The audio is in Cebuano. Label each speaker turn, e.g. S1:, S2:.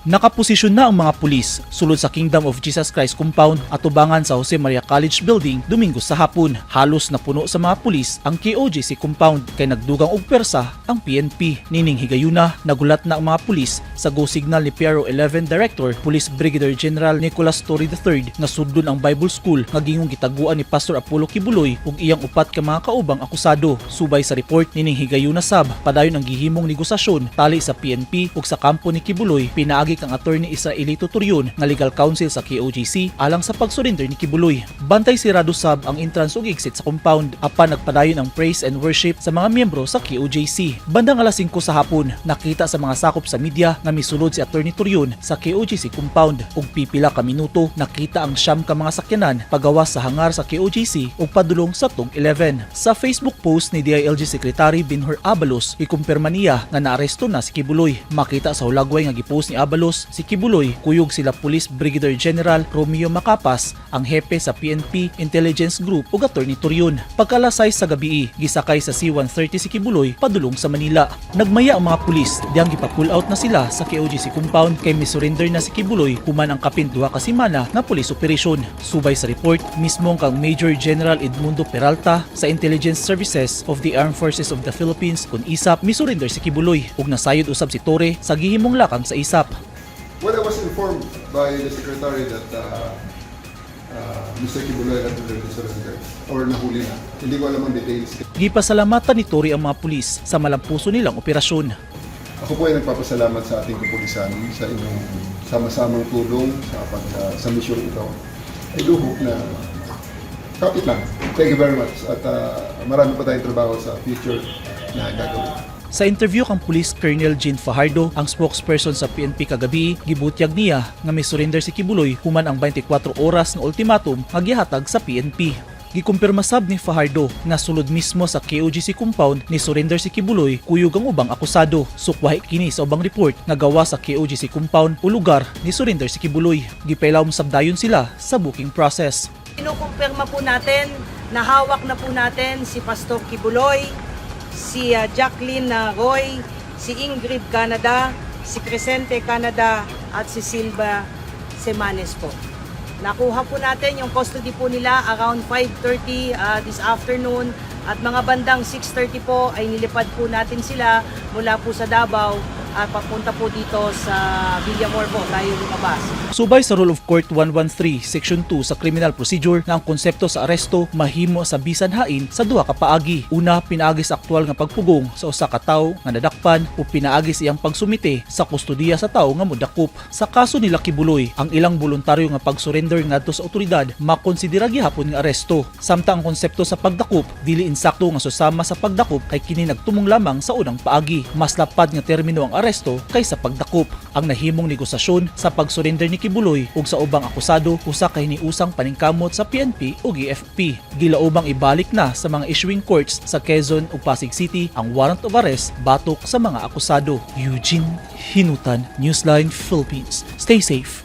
S1: Nakaposisyon na ang mga pulis sulod sa Kingdom of Jesus Christ compound atubangan sa Jose Maria College Building Domingo sa hapon. Halos napuno sa mga pulis ang KOJC compound kay nagdugang og pwersa ang PNP. Nining higayuna, nagulat na ang mga pulis sa go signal ni PRO 11 Director Police Brigadier General Nicolas Torre III nga sudlon ang Bible School nga gingong gitaguan ni Pastor Apollo Quiboloy ug iyang upat ka mga kaubang akusado. Subay sa report, nining higayuna sab, padayon ang gihimong negosasyon tali sa PNP ug sa kampo ni Quiboloy pinaagi kang Attorney Israelito Torreon nga legal counsel sa KOJC alang sa pagsurrender ni Quiboloy. Bantay sirado sab ang entrance ug exit sa compound apan nagpadayon ang praise and worship sa mga miyembro sa KOJC. Bandang alas 5 sa hapon, nakita sa mga sakop sa media nga misulod si Attorney Torreon sa KOJC compound ug pipila ka minuto nakita ang 9 ka mga sakyanan pagawas sa hangar sa KOJC ug padulong sa TUG 11. Sa Facebook post ni DILG Secretary Benhur Abalos, ikumpirma niya nga naaresto na si Quiboloy. Makita sa hulagway nga gipost ni Abalos si Quiboloy kuyog sila Police Brigadier General Romeo Macapas, ang hepe sa PNP Intelligence Group, ug Attorney Torreon. Pagka-alas 6 sa gabi, gisakay sa C-130 si Quiboloy padulong sa Manila. Nagmaya ang mga pulis diyang gipa-pull out na sila sa KOJC compound kay misurrender na si Quiboloy human ang kapin 2 ka semana nga police operation. Subay sa report, mismo kang Major General Edmundo Peralta sa Intelligence Services of the Armed Forces of the Philippines kon ISAFP misurrender si Quiboloy ug nasayod usab si Torre sa gihimong lakang sa ISAFP.
S2: Well, I was informed by the secretary that Mr. Quiboloy had already surrendered or nahuli na. Hindi ko alam ang details.
S1: Gipasalamatan ni Torre ang mga pulis sa malampuso nilang operasyon.
S2: Ako po ay nagpapasalamat sa ating kapulisan sa inyong sama-samang tulong sa misyong ito. I do hope na kapit lang. Thank you very much. At marami pa tayong trabaho sa future na gagawin.
S1: Sa interview kang Police Colonel Jean Fajardo, ang spokesperson sa PNP kagabi, gibutyag niya nga misurrender si Quiboloy human ang 24 oras nga ultimatum nga gihatag sa PNP. Gikumpirma sab ni Fajardo nga sulod mismo sa KOJC compound ni surrender si Quiboloy kuyog ang ubang akusado. Sukwahi kini sa ubang report nga gawa sa KOJC compound o lugar ni surrender si Quiboloy. Gipailawom sab dayon sila sa booking process.
S3: Kinukumpirma po natin na hawak na po natin si Pastor Quiboloy, si Jacqueline Roy, si Ingrid Canada, si Crescente Canada at si Silva Semanes po. Nakuha po natin yung custody po nila around 5:30 this afternoon at mga bandang 6:30 po ay nilipad po natin sila mula po sa Davao at papunta po dito sa Villamor po tayo lumabas.
S1: Subay sa Rule of Court 113, Section 2 sa Criminal Procedure nga ang konsepto sa aresto mahimo sa bisan hain sa duha ka paagi. Una, pinaagi sa aktual nga pagpugong sa usa ka tawo nga nadakpan o pinaagi sa iyang pagsumite sa kustodiya sa tawo nga modakop. Sa kaso nila Quiboloy, ang ilang boluntaryo nga pagsurrender ngadto sa otoridad makonsidera gihapon nga aresto. Samtang ang konsepto sa pagdakop dili insakto nga susama sa pagdakop kay kini nagtumong lamang sa unang paagi. Mas lapad nga termino ang aresto kaysa pagdakop. Ang nahimong negosasyon sa pagsurrender ni Quiboloy ug sa ubang akusado usa ka hiniusang paningkamot sa PNP ug AFP. Gilaubang ibalik na sa mga issuing courts sa Quezon ug Pasig City ang warrant of arrest batok sa mga akusado. Eugene Hinutan, Newsline Philippines. Stay safe.